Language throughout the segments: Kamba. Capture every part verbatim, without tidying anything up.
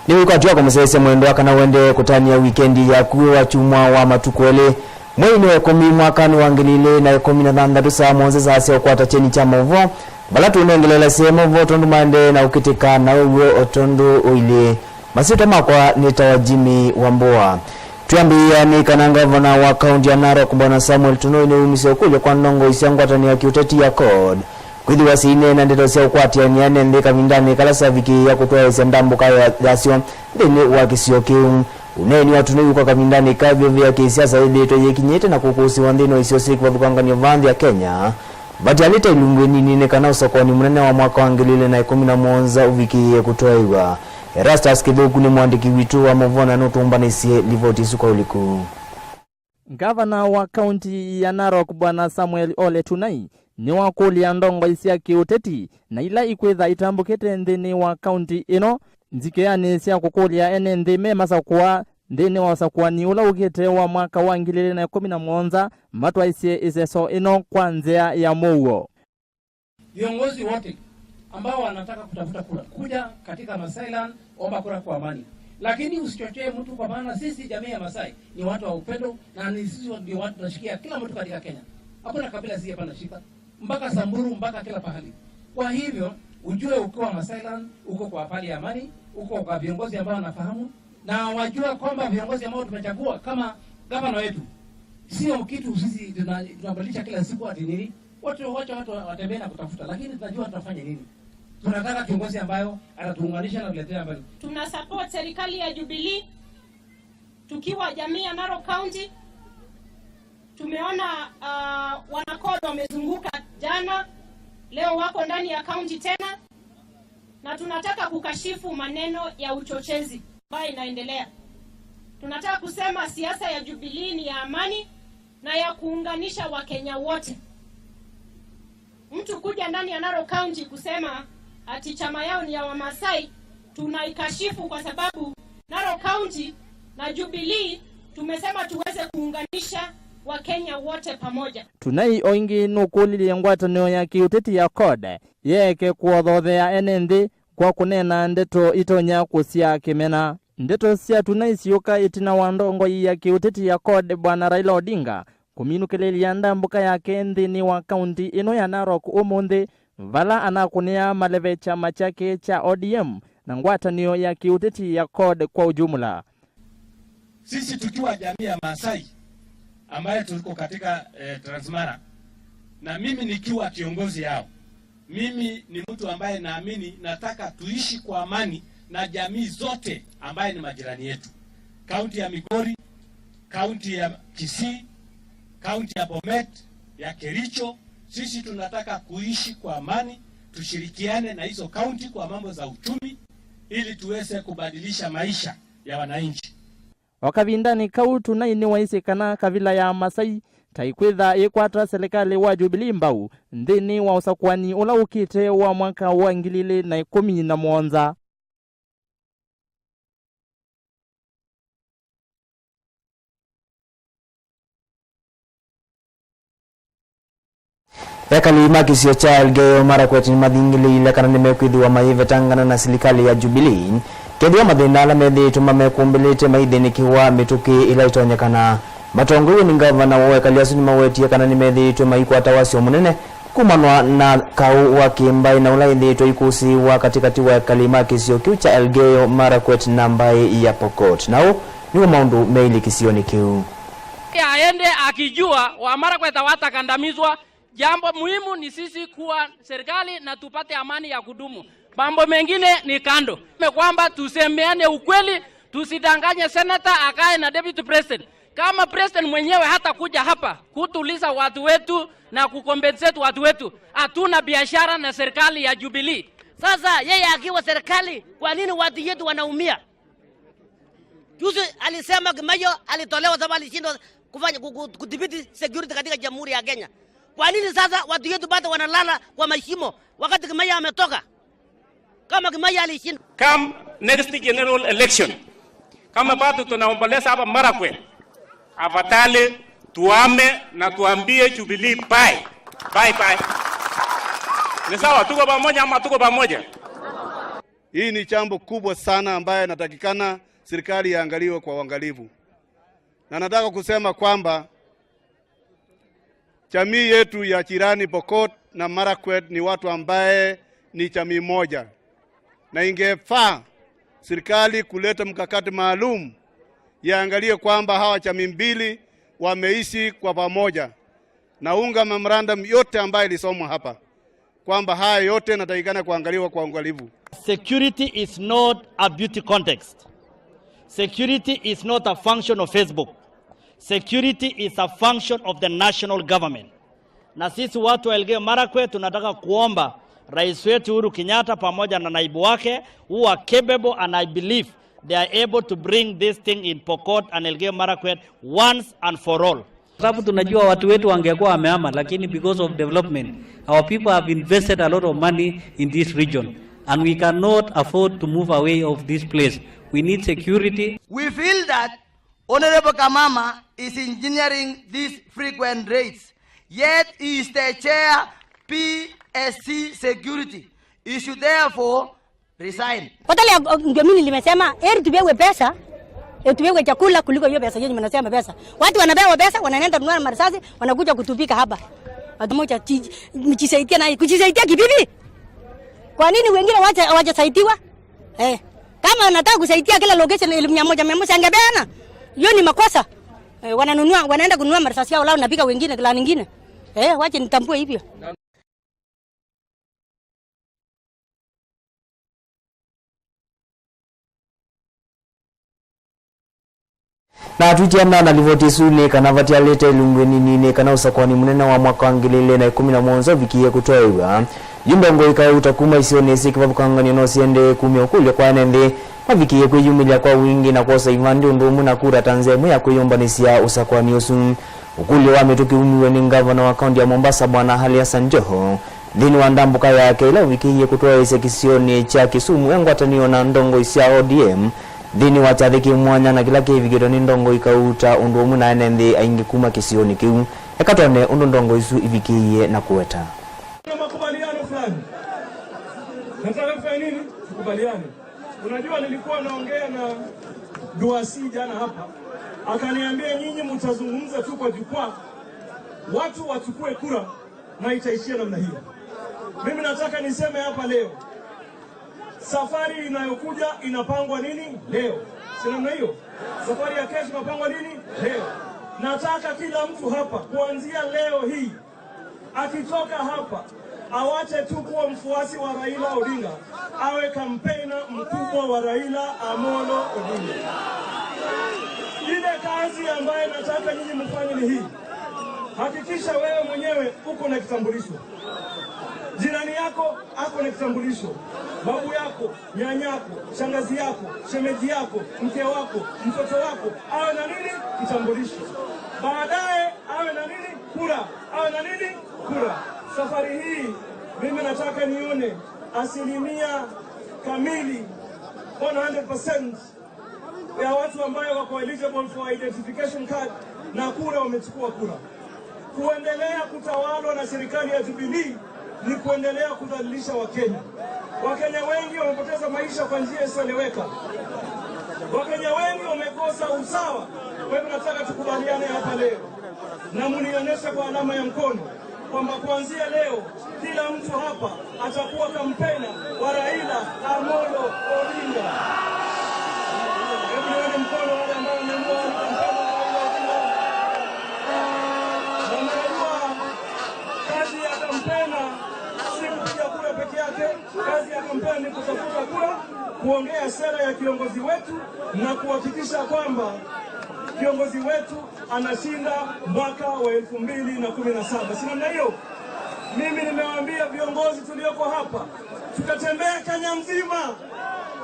Nĩ wĩkwatyo wa kũmũsyaĩĩsya mwendwa kana ũendee kũtanĩa wikendi yaku wa kyumwa wa matukũ elĩ, mweinĩ wa ĩkũmi mwakanĩ wa ngili ilĩ na ĩkũmi na thanthatũ, saa mũonza saa sya ũkwata kyeni kya maũvoo, vala tũũnengelelasye maũvoo tondũ maendee na ũkĩtĩka na ũw'o o tondũ ũilyĩ. Masyĩtwa makwa nĩtawa Jimmy Wambua. Twĩambĩĩa nĩ kana ngavana wa kaunti ya Narok, Bwana Samuel Tunoi, nĩwumisye ũkũlyo kwa ndongoi sya ngwatanĩo ya kĩũteti ya CORD kwĩthĩwa syĩineena ndeto sya ũkwatĩanĩa ene nthĩ kavindanĩ kala syavikĩĩa kũtwaĩĩsya ndambũka ya, yasyo nthĩnĩ wa kĩsio kĩu. Ũneeni wa Tunoi kwa kavindanĩ kaa vyũ vya kĩsiasa yĩthĩĩtwe yĩkinyĩte na kũkũsĩwa nthĩnĩ wa isio syĩ kĩvathũkangany'o vaa nthĩ ya Kenya, vatialĩte ilungu ĩnini nĩ kana ũsakũani mũnene wa mwaka wa ngili ilĩ na ĩkũmi na mũonza ũvikĩĩe kũtwaĩwa. Erastus Kĩthũku nĩ mũandĩki witũ wa maũvoo na nũtũmbanĩsye livoti ĩsu kwa ũliku. Ngavana wa kaunti ya Narok, Bwana Samuel Ole Tunai, nĩwakũlya ndongoi sya kĩũteti na ila ikwĩtha itambũkĩte nthĩnĩ wa kaunti ĩno nzikĩanĩ sya kũkũlya ene nthĩ me masakũa nthĩnĩ wa ũsakũani ũla ũkĩte wa mwaka wa ngili ilĩ na ĩkũmi na mũonza matwaĩsye ĩseso ĩno kwa nzĩa ya mũuo. Viongozi wote ambao wanataka kutafuta kura, kuja katika Masailand, omba kura kwa amani. Lakini usichochee mtu, kwa maana sisi jamii ya Masai ni watu wa upendo, na ni sisi ndio watu tunashikia kila mtu katika Kenya. Hakuna kabila sisi hapana shida. Mpaka Samburu, mpaka kila pahali. Kwa hivyo, ujue ukiwa Masailand, uko kwa hali ya amani, uko kwa viongozi ambao wanafahamu, na wajua kwamba viongozi ambao tumechagua kama gavana wetu, sio kitu sisi tuna-, tunabadilisha kila siku ati nini. Watu, wacha watu watembee na kutafuta, lakini tunajua tutafanya nini. Tunataka kiongozi ambayo atatuunganisha na kuletea amani. Tuna support serikali ya Jubilee tukiwa jamii ya Narok County. Tumeona, ah, wana CORD wamezunguka jana, leo wako ndani ya county tena, na tunataka kukashifu maneno ya uchochezi ambayo inaendelea. Tunataka kusema siasa ya Jubilee ni ya amani na ya kuunganisha Wakenya wote. Mtu kuja ndani ya Narok County kusema ati chama yao ni ya Wamasai, tunaikashifu kwa sababu Narok County na Jubilee tumesema tuweze kuunganisha Wakenya wote pamoja. Tunai o ĩngĩ nũkũlilye ngwatanĩo ya kĩũteti ya CORD yeeke kũothothea ene nthĩ kwa kũneena ndeto itonya kũsyaa kĩmena. Ndeto sya Tunai syũka ĩtina wa ndongoi ya kĩũteti ya CORD Bwana Raila Odinga kũminũkĩlĩlya ndambũka yake nthĩnĩ wa kaunti ĩno ya Narok ũmũnthĩ, vala anakũnĩa maleve kyama kyake kya O D M na ngwatanĩo ya kĩũteti ya CORD kwa ũjumla. Sisi tukiwa jamii ya Maasai ambaye tuko katika, eh, Transmara, na mimi nikiwa kiongozi yao, mimi ni mtu ambaye naamini, nataka tuishi kwa amani na jamii zote ambaye ni majirani yetu. Kaunti ya Migori, kaunti ya Kisii, kaunti ya Bomet, ya Kericho, sisi tunataka kuishi kwa amani, tushirikiane na hizo kaunti kwa mambo za uchumi, ili tuweze kubadilisha maisha ya wananchi. O kavindanĩ kau, Tunai nĩwaisye kana kavila ya Masai ta ĩkwĩtha ĩkwata silikalĩ wa Jubilee mbau nthĩnĩ wa ũsakũani ũla ũkĩte wa mwaka wa ngili ilĩ na ĩkũmi na mũonza. Ekali ma kĩsio kya Elgeyo Marakwet nĩmathingĩlĩĩile kana nĩmekwĩthĩwa mayĩvetangana na silikalĩ ya Jubilee kethĩwa mathĩna ala methĩĩtwe mamekũmbĩlĩte maithĩnĩkĩwa mĩtũkĩ ĩla ĩtonyekana. Matongoew'e nĩ ngavana woo, ekali asu nĩmawetie kana nĩmethĩĩtwe maikwata wasyo mũnene kumanwa na kaũ wa kĩmbaĩ na ũla ĩthĩĩtwe ikũsĩĩwa katĩkatĩ wa ekali ma kĩsio kĩu kya Elgeyo Marakwet na mbaĩ ya Pokot. Na ũũ nĩw'o maũndũ meilye kĩsionĩ kĩu. Ya ende akijua Wamarakwet watakandamizwa, jambo muhimu ni sisi kuwa serikali na tupate amani ya kudumu. Mambo mengine ni kando. Kwamba tusemeane ukweli, tusidanganye senator akae na deputy president. Kama president mwenyewe hatakuja hapa kutuliza watu wetu na kucompensate watu wetu, hatuna biashara na serikali ya Jubilee. Sasa yeye akiwa serikali, kwa nini watu yetu wanaumia? Juzi alisema Kimaio alitolewa sababu alishindwa kufanya ku-, ku-, kudhibiti security katika Jamhuri ya Kenya. Kwa nini sasa watu yetu bado wanalala kwa mashimo wakati Kimaio ametoka? Kama Kimaio alishinda. Come next general election, kama bado tunaomboleza hapa Marakwet, afadhali tuame na tuambie Jubilee bye. Bye bye. Ni sawa, tuko pamoja ama tuko pamoja? Hii ni jambo kubwa sana ambaye natakikana serikali iangaliwe kwa uangalifu. Na nataka kusema kwamba jamii yetu ya jirani Pokot na Marakwet ni watu ambaye ni jamii moja, na ingefaa serikali kuleta mkakati maalum yaangalie kwamba hawa jamii mbili wameishi kwa pamoja. Naunga memorandum yote ambayo ilisomwa hapa, kwamba haya yote yanatakikana kuangaliwa kwa uangalifu. Security is not a beauty contest. Security is not a function of Facebook. Security is a function of the national government. Na sisi watu wa Elgeyo Marakwet tunataka kuomba rais wetu Uhuru Kenyatta pamoja na naibu wake, who are capable, and I believe they are able to bring this thing in Pokot and Elgeyo Marakwet once and for all. Sababu tunajua watu wetu wangekuwa wamehama, lakini because of development, our people have invested a lot of money in this region, and we cannot afford to move away of this place. We need security. We feel that Honorable Kamama is engineering these frequent raids, yet he is the chair P S C security. He should therefore resign. Hoteli ya, ndio mimi nilimesema, heri tupewe pesa, eh, tupewe chakula kuliko hiyo pesa yenye mnasema pesa. Watu wanapewa pesa, wanaenda kununua marisasi, wanakuja kutupika hapa. Ati moja ti-, mjisaidia naye. Kujisaidia kivipi? Kwa nini wengine wacha, hawajasaidiwa? Eh, kama anataka kusaidia kila location elfu mia moja, mia moja angepeana. Hiyo ni makosa. Eh, wananunua, wanaenda kununua marisasi yao, lao napika wengine kila nyingine. Eh, wache nitambue hivyo. Na atwitiana na livoti ĩsu nĩ kana vatialĩte ilungu ĩnini nĩ kana ũsakũani mũnene wa mwaka wa ngili ilĩ na ĩkũmi na mũonza ũvikĩie kũtwaĩw'a. Yu ndongoi kauta kuma isionĩ syĩ kĩvathũkangany'o no siendee kumya ũkũlyo kwa ene nthĩ mavikĩie kwĩyumĩlya kwa wingĩ na kwosa ivandĩ ũndũ ũmwe na kura ta nzĩa ĩmwe ya kwĩyũmbanĩsya ũsakũani ũsu. Ũkũlyo wa mĩtũkĩ wumiw'e nĩ ngavana wa kaunti ya Mombasa, Bwana Ali Hassan Joho, nthĩnĩ wa ndambũka yake ĩla ũvikĩie kũtwaĩĩsya kĩsionĩ kya Kisumu e ngwatanĩo na ndongoi sya O D M, nthĩnĩ wa kyathĩ kĩ mwanya na kĩla kĩvikĩtwe nĩ ndongoi kauta ũndũ ũmwe na ene nthĩ aingĩ kuma kĩsionĩ kĩu. Eka twone ũndũ ndongoi isu ivikĩie na kũweta. Kuna makubaliano fulani. Nataka tufanye nini? Tukubaliane. Unajua, nilikuwa naongea na Duasi jana hapa, akaniambia, "Nyinyi mtazungumza tu kwa jukwaa, watu wachukue kura na itaishia namna hiyo." Mimi nataka niseme hapa leo, safari inayokuja inapangwa nini leo? Si namna hiyo? Safari ya kesho inapangwa nini leo? Nataka kila mtu hapa kuanzia leo hii akitoka hapa, awache tu kuwa mfuasi wa Raila Odinga, awe kampena mkubwa wa Raila Amolo Odinga. Ile kazi ambayo nataka nyinyi mfanye ni hii. Hakikisha wewe mwenyewe uko na kitambulisho. Jirani yako ako na kitambulisho. Babu yako, nyanyako, shangazi yako, shemeji yako, mke wako, mtoto wako, awe na nini? Kitambulisho. Baadaye awe na nini? Kura. Awe na nini? Kura. Safari hii mimi nataka nione asilimia kamili, one hundred percent, ya watu ambayo wako eligible for identification card na kura wamechukua kura. Kuendelea kutawalwa na serikali ya Jubilee ni kuendelea kudhalilisha Wakenya. Wakenya wengi wamepoteza maisha kwa njia isiyoeleweka. Wakenya wengi wamekosa usawa. Kwa hivyo nataka tukubaliane hapa leo na munionyeshe kwa alama ya mkono kwamba kuanzia leo kila mtu hapa atakuwa kampena wa Raila Amolo Odinga. Hebu nione mkono wale ambao wameamua ni kampeni wa Raila Odinga. Na mnajua kazi ya kampena si kupiga kura peke yake. Kazi ya kampeni ni kutafuta kura, kuongea sera ya kiongozi wetu na kuhakikisha kwamba kiongozi wetu anashinda mwaka wa elfu mbili na kumi na saba. Si namna hiyo? Mimi nimewaambia viongozi tulioko hapa, tutatembea Kenya mzima.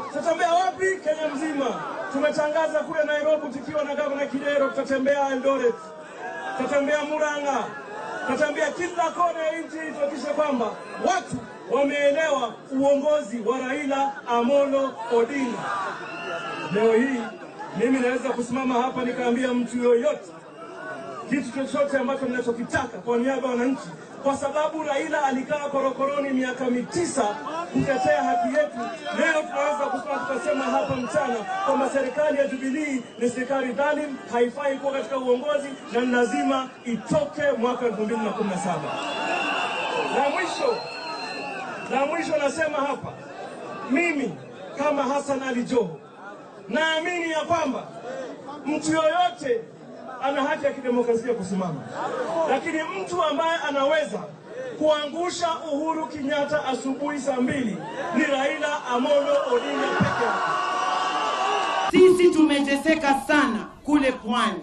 Tutatembea wapi? Kenya mzima. Tumetangaza kule Nairobi tukiwa na Gavana Kidero, tutatembea Eldoret, tutatembea Murang'a, tutatembea kila kona ya nchi, tuhakikishe kwamba watu wameelewa uongozi wa Raila Amolo Odinga. Leo hii mimi naweza kusimama hapa nikaambia mtu yoyote kitu chochote ambacho ninachokitaka kwa niaba ya wananchi, kwa sababu Raila alikaa korokoroni miaka mitisa kutetea haki yetu. Leo tuna Hapa mchana kwamba serikali ya Jubilee ni serikali dhalimu, haifai kuwa katika uongozi na ni lazima itoke mwaka elfu mbili na kumi na saba. La mwisho, la mwisho nasema hapa, mimi kama Hassan Ali Joho, naamini ya kwamba mtu yoyote ana haki ya kidemokrasia kusimama, lakini mtu ambaye anaweza kuangusha Uhuru Kenyatta asubuhi saa mbili ni Raila Amolo Odinga peke yake. Sisi tumeteseka sana kule pwani,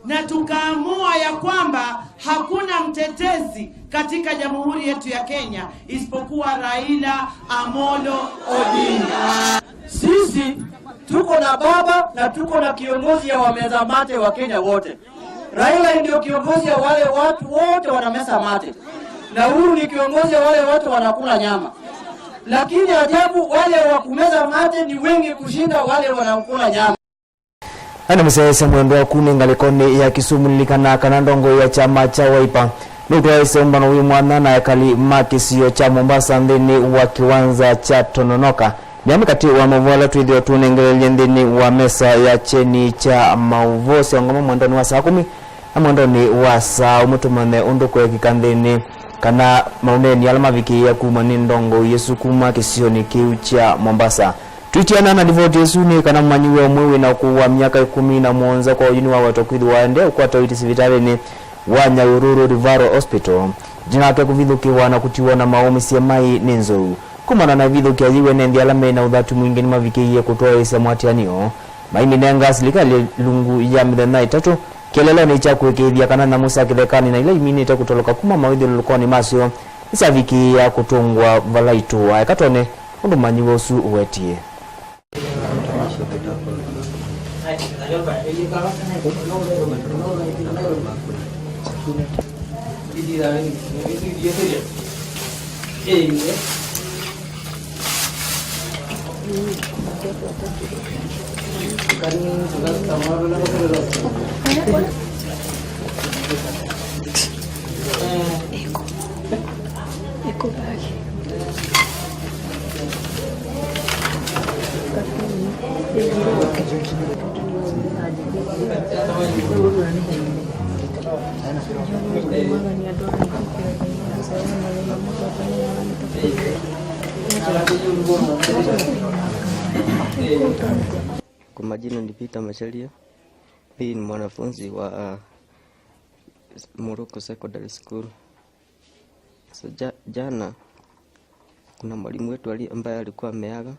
na tukaamua ya kwamba hakuna mtetezi katika jamhuri yetu ya Kenya isipokuwa Raila Amolo Odinga. Sisi tuko na baba na tuko na kiongozi ya wameza mate wa Kenya wote. Raila ndio kiongozi ya wale watu wote wanameza mate, na Uhuru ni kiongozi ya wale watu wanakula nyama. Lakini ajabu, wale wa kumeza mate ni wengi kushinda wale wanakula nyama. Ene mũsyaĩĩsya mwendwa waku nĩ ngalĩkonĩ ya Kisumu, lilikana kana ndongoi ya kyama kya Wiper nũtwaĩĩsye ũmbano wĩ mwanya na ekali ma kĩsio kya Mombasa nthĩnĩ wa kĩwanza kya Tononoka. Nĩ amwe katĩ wa maũvoo ala twĩthĩwa tũnengeleelye nthĩnĩ wa mesa ya kyeni kya maũvoo sya ũngama mwendonĩ wa saa kũmi na mwendonĩ wa saa ũmwe. Tũmanye ũndũ kweekĩka nthĩnĩ kana maũneeni ala mavikĩĩa kuma nĩ ndongoi ĩsu kuma kĩsionĩ kĩu kya Mombasa. Twĩtiana na livoti ĩsu nĩ kana mũmanyĩw'a ũmwe wĩ na ũkũũ wa myaka ĩkũmi na mũonza kwa oyu nĩwawetwa kwĩthĩwa aendee ũkwata ũiiti sivitalĩnĩ wa Nyahururu Referral Hospital, ĩtina wake kũvithũkĩwa na kũtiwa na maũmĩsye mai nĩ nzou. Kumana na ĩvithũkĩa yĩu, ene nthĩ ala me na ũthatu mwingĩ nĩmavikĩie kũtwaĩĩsya mũatĩanĩo, maimĩnenga silikalĩ ilungu ya mĩthenya ĩtatũ, kĩeleelonĩ kya kũĩkĩĩthya kana nyamũ sya kĩthekanĩ na ila iminĩte kũtoloka kuma mawĩthyũlũlũkonĩ masyo nĩsyavikĩĩa kũtũngwa vala itũaa. Eka twone ũndũ mũmanyĩw'a ũsu ũwetie. Kwa majina ni Peter Macharia. Mimi ni mwanafunzi wa, uh, Muruku Secondary School. So, ja-, jana kuna mwalimu wetu ali-, ambaye alikuwa ameaga,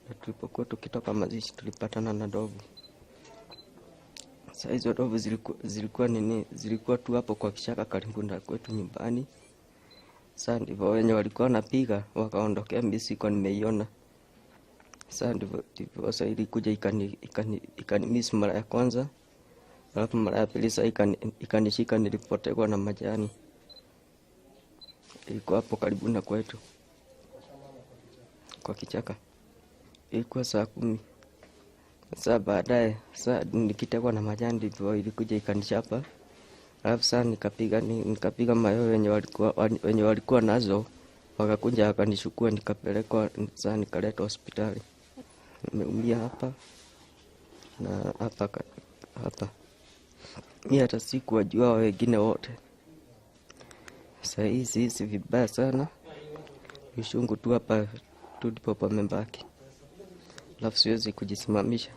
na tulipokuwa tukitoka mazishi tulipatana na ndovu. Saa hizo ndovu ziliku-, zilikuwa nini, zilikuwa tu hapo kwa kichaka karibu na kwetu nyumbani. Saa ndivyo wenye walikuwa wanapiga wakaondokea, mimi sikuwa nimeiona. Saa ndivyo, ndivyo saa ilikuja ikani-, ikani-, ikanimiss mara ya kwanza. Alafu mara ya pili saa ikani-, ikanishika, nilipotegwa na majani. Ilikuwa hapo karibu na kwetu kwa kichaka. Ilikuwa saa kumi. Saa baadaye, saa nikitegwa na majani ndivyo ilikuja ikanichapa. Alafu saa nikapiga, ni-, nikapiga mayowe wenye walikuwa, wenye walikuwa nazo, wakakuja wakanichukua nikapelekwa, saa nikaletwa hospitali. Nimeumia hapa na hapa ka-, hapa. Mi hata sikuwajua wengine wote. Saa hii sihisi vibaya sana. Uchungu tu hapa tu ndipo pamebaki. Alafu siwezi kujisimamisha.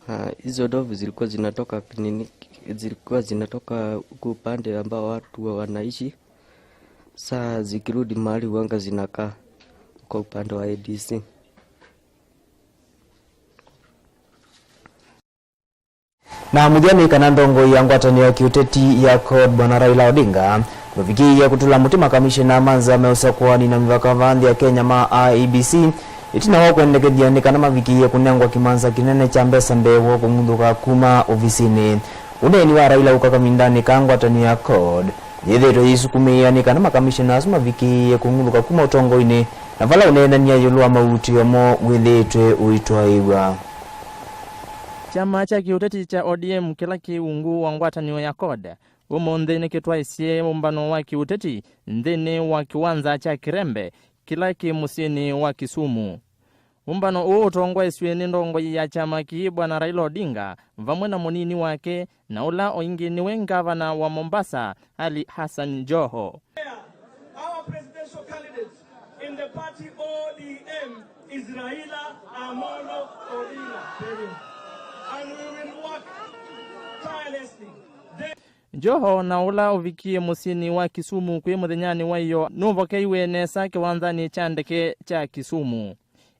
Ah, hizo ndovu zilikuwa zinatoka nini, zilikuwa zinatoka huku upande ambao watu wa wanaishi. Saa zikirudi mahali huanga zinakaa kwa upande wa A D C. Na mũthya nĩ kana ndongoi ya ngwatanĩo ya kĩũteti ya CORD, Bwana Raila Odinga, nũvikĩie kũtũla mũtĩ makamishena ma nzama ya ũsakũani na mĩvaka vaa nthĩ ya Kenya ma I E B C, ĩtina wa kwendekethya nĩ kana mavikĩie kũnengwa kĩmanza kĩnene kya mbesa mbee woo kũng'uthũka kuma ovisinĩ. Ũneeni wa Raila ũka kavindanĩ kaa ngwatanĩo ya CORD yĩthĩĩtwe yĩisukumĩĩa nĩ kana makamishena asu mavikĩĩe kũng'uthũka kuma ũtongoinĩ, na vala ũneenany'a ĩũlũ wa mawutĩo moo wĩthĩĩtwe ũitwaĩw'a. Kyama kya kĩũteti kya O D M kĩla kĩ ungu wa ngwatanĩo ya CORD ũmũnthĩ nĩkĩtwaĩsye ũmbano wa kĩũteti nthĩnĩ wa kĩwanza kya Kirembe kĩla kĩ mũsyĩnĩ wa Kisumu. Ũmbano ũũ ũtongoesw'e nĩ ndongoi ya kyama kĩĩ, Bwana Raila Odinga, vamwe na mũnini wake, na ũla o ĩngĩ nĩwe ngavana wa Mombasa, Ali Hassan Joho. Our presidential candidate in the party O D M is Raila Amolo Odinga. And we will work tirelessly. Joho, na ũla ũvikie mũsyĩnĩ wa Kisumu kwĩ mũthenyanĩ wa ĩyoo, nũvokeiwe nesa kĩwanzanĩ kya ndeke kya Kisumu.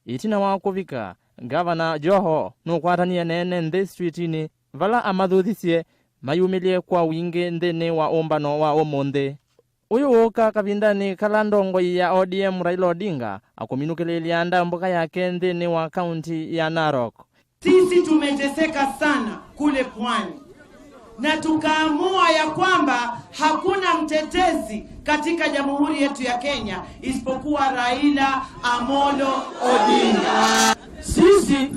Ĩtina wa kũvika, Ngavana Joho nũkwatanie na ene nthĩ streetinĩ, vala amathuthĩsye mayumĩlye kwa wingĩ nthĩnĩ wa ũmbano wa ũmũnthĩ. Ũyũ ũũka kavindanĩ kala ndongoi ya O D M Raila Odinga akũminũkĩlĩĩlya ndambũka yake nthĩnĩ wa kaunti ya Narok. Sisi tumeteseka sana kule pwani, na tukaamua ya kwamba hakuna mtetezi katika jamhuri yetu ya Kenya isipokuwa Raila Amolo Odinga. Sisi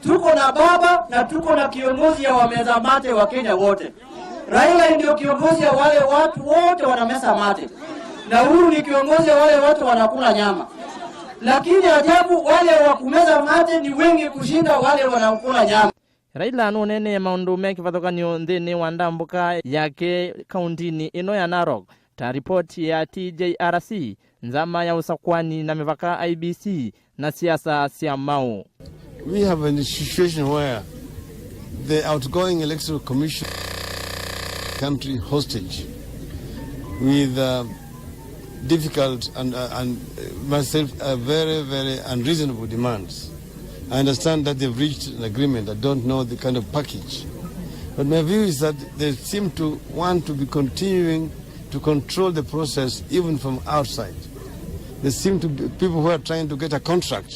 tuko na baba na tuko na kiongozi ya wameza mate wa Kenya wote. Raila ndio kiongozi ya wale watu wote wanameza mate, na Uhuru ni kiongozi ya wale watu wanakula nyama. Lakini ajabu, wale wa kumeza mate ni wengi kushinda wale wanakula nyama. Raila nũneenee maũndũ me kĩvathũkany'o nthĩnĩ wa ndambũka yake kauntinĩ ĩno ya Narok, ta ripoti ya T J R C, nzama ya ũsakwani na mĩvaka I E B C, na siasa sya Mau. We have a situation where the outgoing Electoral Commission country hostage with, uh, difficult and, uh, and, uh, myself, uh, very, very unreasonable demands. I understand that they've reached an agreement. I don't know the kind of package. But my view is that they seem to want to be continuing to control the process even from outside. There seem to be people who are trying to get a contract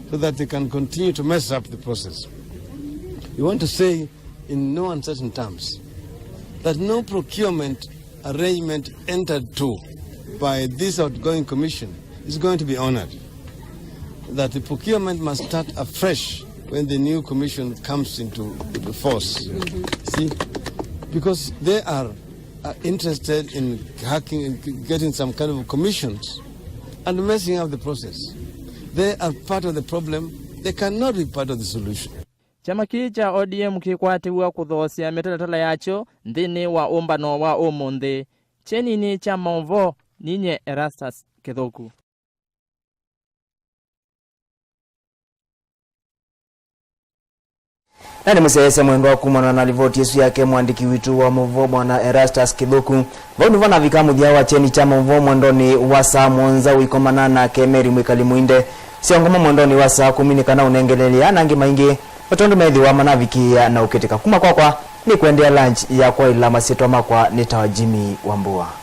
so that they can continue to mess up the process. We want to say in no uncertain terms that no procurement arrangement entered to by this outgoing commission is going to be honored. That the procurement must start afresh when the new commission comes into force. See? Because they are, uh, interested in hacking, in getting some kind of commissions and messing up the process. They are part of the problem. They cannot be part of the solution. Kyama kĩĩ kya O D M kĩkwatĩw'a kũthoosya mĩtalatala yakyo nthĩnĩ wa ũmbano wa ũmũnthĩ. Kyeninĩ kya maũvoo, ninyie Erastus Kĩthũku. Na nĩ mũsyaĩĩsya mwendwa kumana na livoti ĩsu yake mũandĩki witũ wa maũvoo, Bwana Erastus Kĩthũku. Vau nĩvo navika mũthya wa kyeni kya maũvoo mwendonĩ wa saa mũonza ũikomana nake Mary Mwĩkali Mũinde. Syaũngama mwendonĩ wa saa kũmi nĩ kana ũnengeleelye ana angĩ maingĩ, o tondũ methĩwa manavikĩĩa na ũkĩtĩka. Kuma kwakwa, nĩ kũendea lunch ya kwaĩla. Masyĩtwa makwa nĩ tawa Jimmy Wambua.